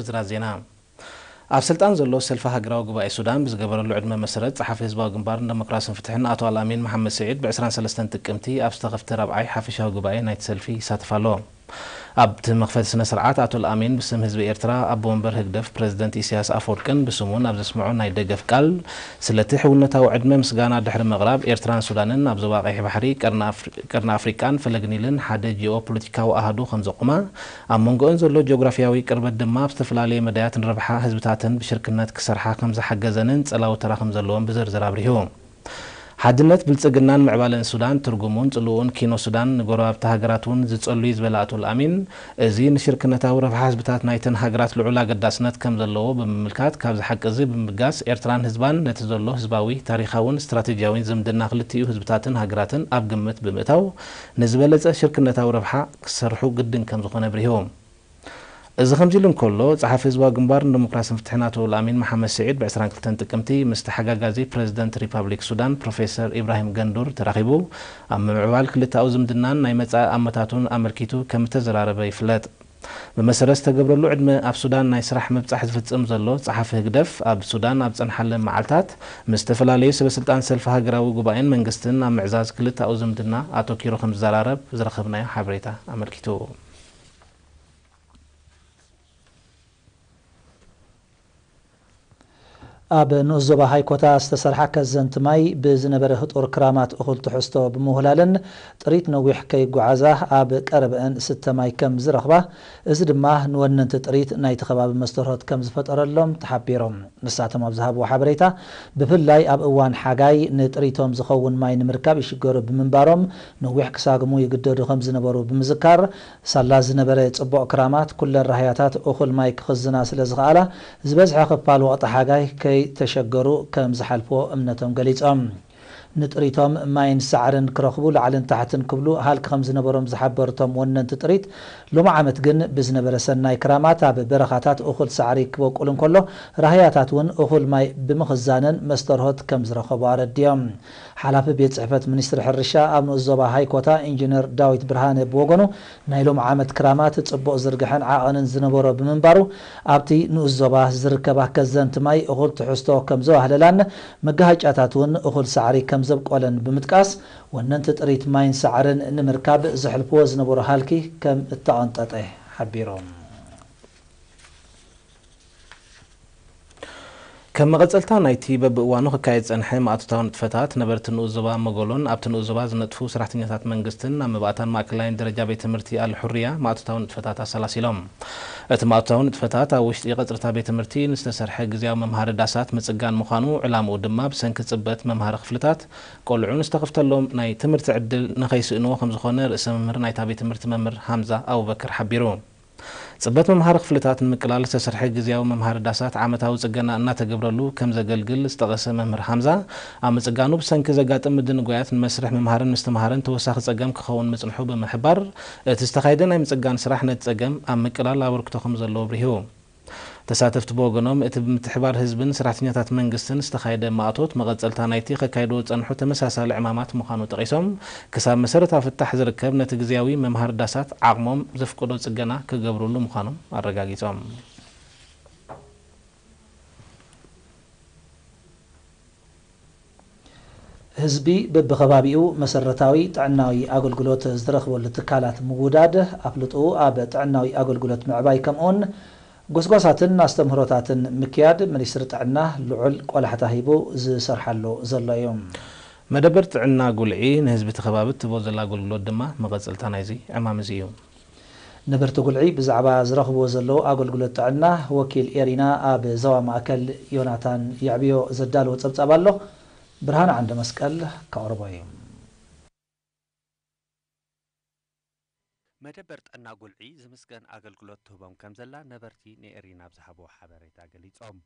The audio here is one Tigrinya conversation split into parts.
ዝርዝራት ዜና። ኣብ ስልጣን ዘሎ ሰልፊ ሃገራዊ ጉባኤ ሱዳን ብዝገበረሉ ዕድመ መሰረት፣ ጸሓፊ ህዝባዊ ግንባር ንደሞክራስን ፍትሕን ኣቶ ኣልኣሚን መሓመድ ስዒድ ብ ዕስራን ሰለስተን ጥቅምቲ ኣብ ዝተኸፍተ ራብዓይ ሓፈሻዊ ጉባኤ ናይቲ ሰልፊ ይሳተፍ ኣሎ። ኣብቲ መኽፈቲ ስነ ስርዓት ኣቶ ኣልኣሚን ብስም ህዝቢ ኤርትራ ኣቦ ወንበር ህግደፍ ፕረዚደንት ኢሳያስ ኣፈወርቅን ብስሙን ኣብ ዘስምዖ ናይ ደገፍ ቃል፣ ስለቲ ሕውነታዊ ዕድመ ምስጋና ድሕሪ ምቕራብ፣ ኤርትራን ሱዳንን ኣብ ዞባ ቀይሕ ባሕሪ፣ ቀርኒ ኣፍሪ-፣ ቀርኒ ኣፍሪቃን ፈለግ ኒልን ሓደ ጂኦ ፖለቲካዊ ኣሃዱ ከም ዘቑማ፣ ኣብ መንጎኦን ዘሎ ጂኦግራፊያዊ ቅርበት ድማ ኣብ ዝተፈላለየ መዳያት ንረብሓ ህዝብታተን ብሽርክነት ክሰርሓ ከም ዝሓገዘንን ጸላዊ ተራ ከም ዘለዎን ብዝርዝር ኣብሪሁ። ሓድነት፣ ብልጽግናን ምዕባለን ሱዳን ትርጉሙን ጽልኡን ኪኖ ሱዳን ንጎረባብቲ ሃገራት እውን ዝጸሉ እዩ ዝበለ ኣቶ ኣልኣሚን፣ እዚ ንሽርክነታዊ ረብሓ ህዝብታት ናይተን ሃገራት ልዑል ኣገዳስነት ከም ዘለዎ ብምምልካት፣ ካብዚ ሓቂ እዚ ብምብጋስ ኤርትራን ህዝባን ነቲ ዘሎ ህዝባዊ፣ ታሪኻውን ስትራቴጂያዊን ዝምድና ክልቲኡ ህዝብታትን ሃገራትን ኣብ ግምት ብምእታው፣ ንዝበለጸ ሽርክነታዊ ረብሓ ክሰርሑ ግድን ከም ዝኾነ ኣብሪሁ። እዚ ከምዚ ኢሉ እንከሎ፣ ጸሓፊ ህዝባዊ ግንባር ንዲሞክራስን ፍትሕን ኣቶ ኣልኣሚን መሓመድ ስዒድ ብ ዕስራን ክልተን ጥቅምቲ ምስ ተሓጋጋዚ ፕረዚደንት ሪፓብሊክ ሱዳን ፕሮፌሰር ኢብራሂም ገንዱር ተራኺቡ፣ ኣብ ምምዕባል ክልተኣዊ ዝምድናን ናይ መጻኢ ኣመታቱን ኣመልኪቱ ከም እተዘራረበ ይፍለጥ። ብመሰረት ዝተገብረሉ ዕድመ ኣብ ሱዳን ናይ ስራሕ ምብጻሕ ዝፍጽም ዘሎ ጸሓፊ ህግደፍ፣ ኣብ ሱዳን ኣብ ዝጸንሓለን መዓልታት ምስ ዝተፈላለዩ ሰበ ስልጣን ሰልፊ ሃገራዊ ጉባኤን መንግስትን ኣብ ምዕዛዝ ክልተኣዊ ዝምድና ኣተኪሩ ከም ዝዘራረብ ዝረኸብናዮ ሓበሬታ ኣመልኪቱ። ኣብ ንኡስ ዞባ ሃይኮታ ዝተሰርሓ ከዘንቲ ማይ ብዝነበረ ህጡር ክራማት እኹል ትሕዝቶ ብምውህላልን ጥሪት ነዊሕ ከይጓዓዛ ኣብ ቀረበአን ስተ ማይ ከም ዝረኽባ፣ እዚ ድማ ንወነንቲ ጥሪት ናይቲ ከባቢ መስተርሆት ከም ዝፈጠረሎም ተሓቢሮም። ንሳቶም ኣብ ዝሃብዎ ሓበሬታ፣ ብፍላይ ኣብ እዋን ሓጋይ ንጥሪቶም ዝኸውን ማይ ንምርካብ ይሽገሩ ብምንባሮም፣ ነዊሕ ክሳግሙ ይግደዱ ከም ዝነበሩ ብምዝካር፣ ሳላ ዝነበረ ጽቡቕ ክራማት፣ ኩለን ራህያታት እኹል ማይ ክኽዝና ስለ ዝኸኣላ፣ ዝበዝሐ ክፋል ወቕቲ ሓጋይ ከይተሸገሩ ከም ዝሓልፍዎ እምነቶም ገሊጾም። ንጥሪቶም ማይን ሳዕርን ክረኽቡ ላዕልን ታሕትን ክብሉ ሃልኪ ከም ዝነበሮም ዝሓበሩ እቶም ወነንቲ ጥሪት፣ ሎሚ ዓመት ግን ብዝነበረ ሰናይ ክራማት ኣብ በረኻታት እኹል ሳዕሪ ክበቁል እንከሎ፣ ራህያታት እውን እኹል ማይ ብምኽዛነን መስተርሆት ከም ዝረኸቡ ኣረዲኦም። ሓላፊ ቤት ጽሕፈት ሚኒስትሪ ሕርሻ ኣብ ንኡስ ዞባ ሃይኮታ ኢንጂነር ዳዊት ብርሃነ ብወገኑ፣ ናይ ሎሚ ዓመት ክራማት ጽቡቕ ዝርግሐን ዓቐንን ዝነበሮ ብምንባሩ፣ ኣብቲ ንኡስ ዞባ ዝርከባ ከዘንቲ ማይ እኹል ትሕዝቶ ከም ዘዋህለላን መጋሃጫታት እውን እኹል ሳዕሪ ከም ዘብቆለን ብምጥቃስ፣ ወነንቲ ጥሪት ማይን ሳዕርን ንምርካብ ዘሕልፍዎ ዝነበሩ ሃልኪ ከም እተቐንጠጠ ሓቢሮም። ከም መቐጸልታ ናይቲ በብእዋኑ ክካየድ ዝጸንሐ ማእቶታዊ ንጥፈታት፣ ነበርቲ ንኡስ ዞባ መጎሎን ኣብቲ ንኡስ ዞባ ዝነጥፉ ሰራሕተኛታት መንግስትን ኣብ መባእታን ማእከላይን ደረጃ ቤት ትምህርቲ ኣል ሑርያ ማእቶታዊ ንጥፈታት ኣሰላሲሎም። እቲ ማእቶታዊ ንጥፈታት ኣብ ውሽጢ ቀጽርታ ቤት ትምህርቲ ንዝተሰርሐ ግዝያዊ መምሃሪ ዳሳት ምጽጋን ምዃኑ፣ ዕላምኡ ድማ ብሰንኪ ጽበት መምሃሪ ክፍልታት ቆልዑ ንዝተኸፍተሎም ናይ ትምህርቲ ዕድል ንኸይስእንዎ ከም ዝኾነ ርእሰ መምህር ናይታ ቤት ትምህርቲ መምህር ሃምዛ ኣቡበከር ሓቢሩ። ጽበት መምሃሪ ክፍልታት ንምቅላል ዝተሰርሐ ግዝያዊ መምሃሪ ዳሳት ዓመታዊ ጽገና እናተገብረሉ ከም ዘገልግል ዝጠቐሰ መምህር ሃምዛ፣ ኣብ ምጽጋኑ ብሰንኪ ዘጋጥም ምድንጓያት ንመስርሕ ምምሃርን ምስትምሃርን ተወሳኺ ጸገም ክኸውን ምጽንሑ ብምሕባር፣ እቲ ዝተኻየደ ናይ ምጽጋን ስራሕ ነቲ ጸገም ኣብ ምቅላል ኣበርክቶ ከም ዘለዎ ኣብሪሁ። ተሳተፍቲ ብወገኖም፣ እቲ ብምትሕባር ህዝብን ሰራሕተኛታት መንግስትን ዝተኻየደ ማእቶት፣ መቐጸልታ ናይቲ ከካይድዎ ዝጸንሑ ተመሳሳሊ ዕማማት ምዃኑ ጠቒሶም፣ ክሳብ መሰረታዊ ፍታሕ ዝርከብ ነቲ ግዝያዊ መምሃሪ ዳሳት ዓቕሞም ዘፍቅዶ ጽገና ክገብሩሉ ምዃኖም ኣረጋጊጾም። ህዝቢ በብኸባቢኡ መሰረታዊ ጥዕናዊ ኣገልግሎት ዝረኽበሉ ትካላት ምውዳድ፣ ኣፍልጥኡ ኣብ ጥዕናዊ ኣገልግሎት ምዕባይ፣ ከምኡውን ጎስጓሳትን ኣስተምህሮታትን ምክያድ ሚኒስትሪ ጥዕና ልዑል ቆላሕታ ሂቡ ዝሰርሓሉ ዘሎ እዩ። መደበር ጥዕና ጉልዒ ንህዝቢ እቲ ከባቢ እትህቦ ዘላ ኣገልግሎት ድማ መቐጸልታ ናይዚ ዕማም እዚ እዩ። ነበርቲ ጉልዒ ብዛዕባ ዝረኽብዎ ዘለዉ ኣገልግሎት ጥዕና ወኪል ኤሪና ኣብ ዞባ ማእከል ዮናታን የዕብዮ ዘዳለዎ ጸብጻብ ኣሎ። ብርሃን ዓንደ መስቀል ከቕርቦ እዩ። መደበር ጥዕና ጉልዒ ዝምስገን ኣገልግሎት ትህቦም ከም ዘላ ነበርቲ ንኤሪና ብዝሃብዎ ሓበሬታ ገሊጾም።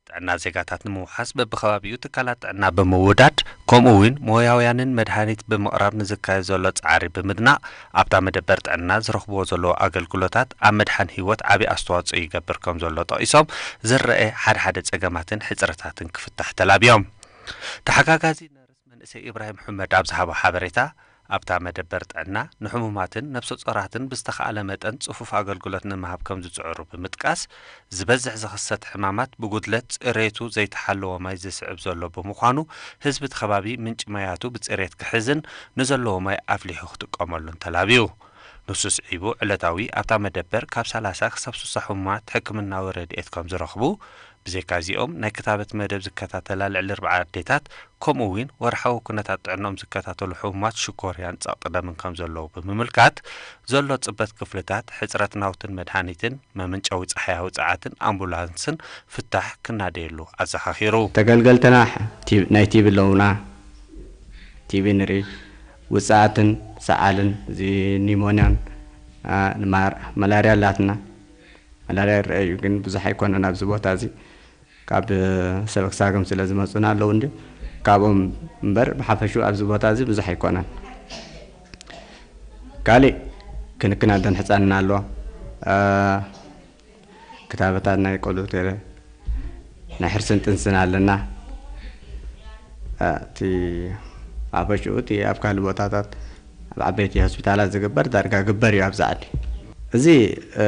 ጥዕና ዜጋታት ንምውሓስ በብኸባቢኡ ትካላት ጥዕና ብምውዳድ፣ ከምኡ እውን ሞያውያንን መድሃኒት ብምቕራብ ንዝካየድ ዘሎ ጻዕሪ ብምድናቕ፣ ኣብታ መደበር ጥዕና ዝረኽብዎ ዘለዉ ኣገልግሎታት ኣብ ምድሓን ህይወት ዓቢ ኣስተዋጽኦ ይገብር ከም ዘሎ ጠቒሶም፣ ዝረአ ሓደ ሓደ ጸገማትን ሕጽረታትን ክፍታሕ ተላብዮም። ተሓጋጋዚ ነርስ መንእሰይ ኢብራሂም ሑመድ ኣብ ዝሃቦ ሓበሬታ፣ ኣብታ መደበር ጥዕና ንሕሙማትን ነብሰ ጾራትን ብዝተኻእለ መጠን ጽፉፍ ኣገልግሎት ንምሃብ ከም ዝጽዕሩ ብምጥቃስ፣ ዝበዝሕ ዝኽሰት ሕማማት ብጉድለት ጽሬቱ ዘይተሓለወ ማይ ዝስዕብ ዘሎ ብምዃኑ፣ ህዝቢ እቲ ከባቢ ምንጪ ማያቱ ብጽሬት ክሕዝን ንዘለዎ ማይ ኣፍሊሑ ክጥቀመሉን ተላብዩ። ንሱ ስዒቡ፣ ዕለታዊ ኣብታ መደበር ካብ ሰላሳ ክሳብ ስሳ ሕሙማት ሕክምናዊ ረድኤት ከም ዝረኽቡ፣ ብዘይካ እዚኦም ናይ ክታበት መደብ ዝከታተላ ልዕሊ ኣርብዓ ኣዴታት፣ ከምኡ እውን ወርሓዊ ኩነታት ጥዕኖም ዝከታተሉ ሕሙማት ሽኮርያን ጸቕጢ ደምን ከም ዘለዉ ብምምልካት፣ ዘሎ ጽበት ክፍልታት፣ ሕጽረት ናውትን መድሃኒትን፣ መመንጨዊ ጸሓያዊ ጸዓትን ኣምቡላንስን ፍታሕ ክናደየሉ ኣዘኻኺሩ። ተገልገልትና ቲ-፣ ናይ ቲቢ ኣለውና። ቲቢ ንርኢ፣ ውጽኣትን ሰዓልን፣ እዚ ኒሞንያን፣ አ፣ ንማር-፣ መላርያ ኣላትና። መላርያ ይረአ እዩ፣ ግን ብዙሕ ኣይኮነን ኣብዚ ቦታ እዚ። ካብ ሰበክ ሳግም ስለ ዝመጹና ኣለዉ እንዲ፣ ካብኦም እምበር ብሓፈሽኡ ኣብዚ ቦታ እዚ ብዙሕ ኣይኮነን። ካሊእ ክንክን ኣደን ሕጻንን ኣሎ። አ፣ ክታበታት ናይ ቆልዑ ናይ ሕርስን ጥንስን ኣለና። አ፣ እቲ ሓፈሽኡ እቲ ኣብ ካልእ ቦታታት ኣብ ዓበይቲ ሆስፒታላት ዝግበር ዳርጋ ግበር እዩ ኣብዚ ዓዲ። እዚ፣ አ፣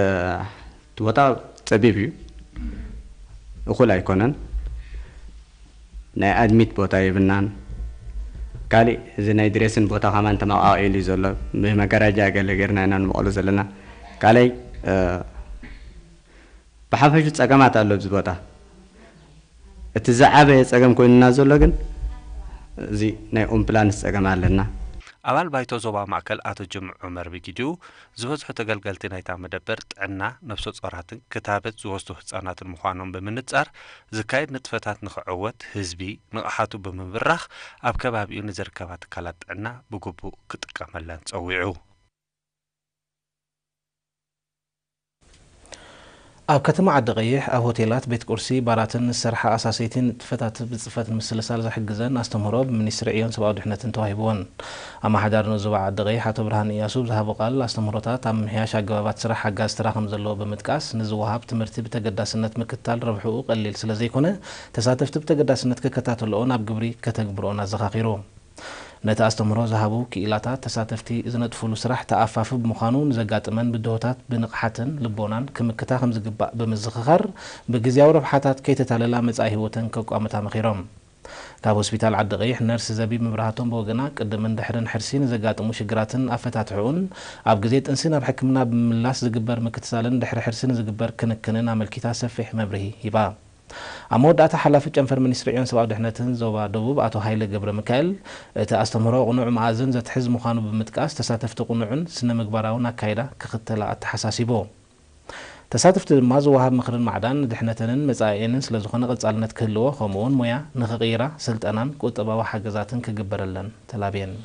እቲ ቦታ ጸቢብ እዩ፣ እኹል ኣይኮነን። ናይ ኣድሚት ቦታ የብልናን። ካሊእ እዚ ናይ ድሬስን ቦታ ከማን ተመቓቒሉ እዩ ዘሎ። ብመጋረጃ ገለ ጌርና ኢና ንመቐሎ ዘለና። ካልኣይ፣ እ፣ ብሓፈሹ ጸገማት ኣሎ ኣብዚ ቦታ። እቲ ዝዓበየ ጸገም ኮይኑና ዘሎ ግን እዚ ናይ ኦምፕላንስ ጸገም ኣለና። ኣባል ባይቶ ዞባ ማእከል ኣቶ ጅምዑ ዑመር ብጊዲኡ፣ ዝበዝሑ ተገልገልቲ ናይታ መደበር ጥዕና፣ ነብሰ ጾራትን ክታበት ዝወስዱ ህጻናትን ምዃኖም ብምንጻር፣ ዝካየድ ንጥፈታት ንኽዕወት ህዝቢ ንቕሓቱ ብምብራኽ፣ ኣብ ከባቢኡ ንዝርከባ ትካላት ጥዕና ብግቡእ ክጥቀመለን ጸዊዑ። ኣብ ከተማ ዓዲ ቀይሕ ኣብ ሆቴላት፣ ቤት ቁርሲ፣ ባራትን ዝሰርሓ ኣሳሰይቲ ንጥፈታት ብጽፈት ንምስልሳል ዝሕግዘን ኣስተምህሮ ብሚኒስትሪ ዕዮን ሰብኣዊ ድሕነትን ተዋሂብወን። ኣመሓዳሪ ንኡስ ዞባ ዓዲ ቀይሕ ኣቶ ብርሃነ እያሱ ብዝሃቦ ቃል፣ ኣስተምህሮታት ኣብ ምምሕያሽ ኣገባባት ስራሕ ሓጋዚ ተራ ከም ዘለዎ ብምጥቃስ፣ ንዝወሃብ ትምህርቲ ብተገዳስነት ምክትታል ረብሕኡ ቀሊል ስለ ዘይኮነ፣ ተሳተፍቲ ብተገዳስነት ክከታተልኦን ኣብ ግብሪ ከተግብርኦን ኣዘኻኺሩ። ነቲ ኣስተምህሮ ዝሃቡ ክኢላታት፣ ተሳተፍቲ ዝነጥፉሉ ስራሕ ተኣፋፊ ብምዃኑ፣ ንዘጋጥመን ብድሆታት ብንቕሓትን ልቦናን ክምክታ ከም ዝግባእ ብምዝኽኻር፣ ብግዝያዊ ረብሓታት ከይተታለላ መጻኢ ህይወተን ከቋምታ መኺሮም። ካብ ሆስፒታል ዓዲ ቀይሕ ነርስ ዘቢብ መብራህቶም ብወገና፣ ቅድምን ድሕርን ሕርሲ ንዘጋጥሙ ሽግራትን ኣፈታትሕኡን፣ ኣብ ግዜ ጥንሲ ናብ ሕክምና ብምምላስ ዝግበር ምክትታልን ድሕሪ ሕርሲ ንዝግበር ክንክንን ኣመልኪታ ሰፊሕ መብርሂ ሂባ። ኣብ መወዳእታ፣ ሓላፊ ጨንፈር ሚኒስትሪ ዕዮን ሰብኣዊ ድሕነትን ዞባ ደቡብ ኣቶ ሃይለ ገብረ ሚካኤል፣ እቲ ኣስተምህሮ ቅኑዕ መኣዝን ዘትሕዝ ምዃኑ ብምጥቃስ፣ ተሳተፍቲ ቅኑዕን ስነ ምግባራውን ኣካይዳ ክኽተላ ኣተሓሳሲቡ። ተሳተፍቲ ድማ ዝወሃብ ምኽርን ማዕዳን ንድሕነተንን መጻኢኤንን ስለ ዝኾነ ቀጻልነት ክህልዎ፣ ከምኡውን ሞያ ንኽቕይራ ስልጠናን ቁጠባዊ ሓገዛትን ክግበረለን ተላብየን።